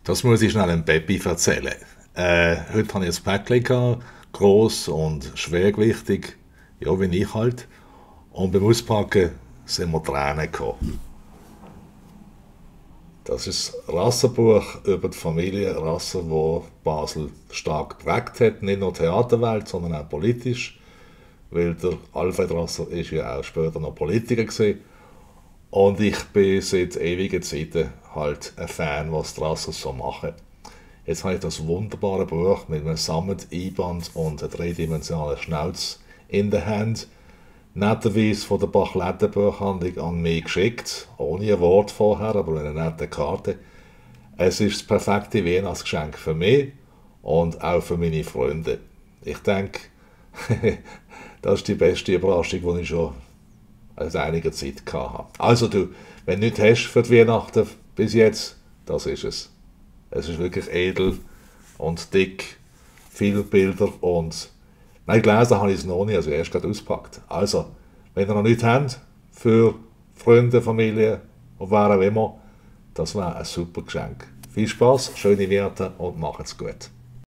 Das muss ich schnell dem Peppi erzählen. Heute hatte ich ein Päckchen, gehabt, gross und schwergewichtig, ja, wie ich halt. Und beim Auspacken sind mir Tränen gekommen. Das ist das Rassenbuch über die Familienrasse, wo Basel stark geprägt hat. Nicht nur Theaterwelt, sondern auch politisch. Weil der Alfred Rasser ist ja auch später noch Politiker gewesen. Und ich bin seit ewigen Zeiten halt ein Fan, was die Rassers so machen. Jetzt habe ich das wunderbare Buch mit einem Sammet-Einband und einer dreidimensionalen Schnauz in der Hand. Netterweise von der Bachletten-Buchhandlung an mich geschickt, ohne ein Wort vorher, aber mit einer netten Karte. Es ist das perfekte Weihnachtsgeschenk für mich und auch für meine Freunde. Ich denke, das ist die beste Überraschung, die ich schon seit einiger Zeit hatte. Also du, wenn du nichts hast für die Weihnachten bis jetzt, das ist es. Es ist wirklich edel und dick, viele Bilder und nein, gelesen habe ich es noch nicht, also erst gerade auspackt. Also, wenn ihr noch nichts habt für Freunde, Familie und wer auch immer, das wäre ein super Geschenk. Viel Spaß, schöne Werte und macht's gut.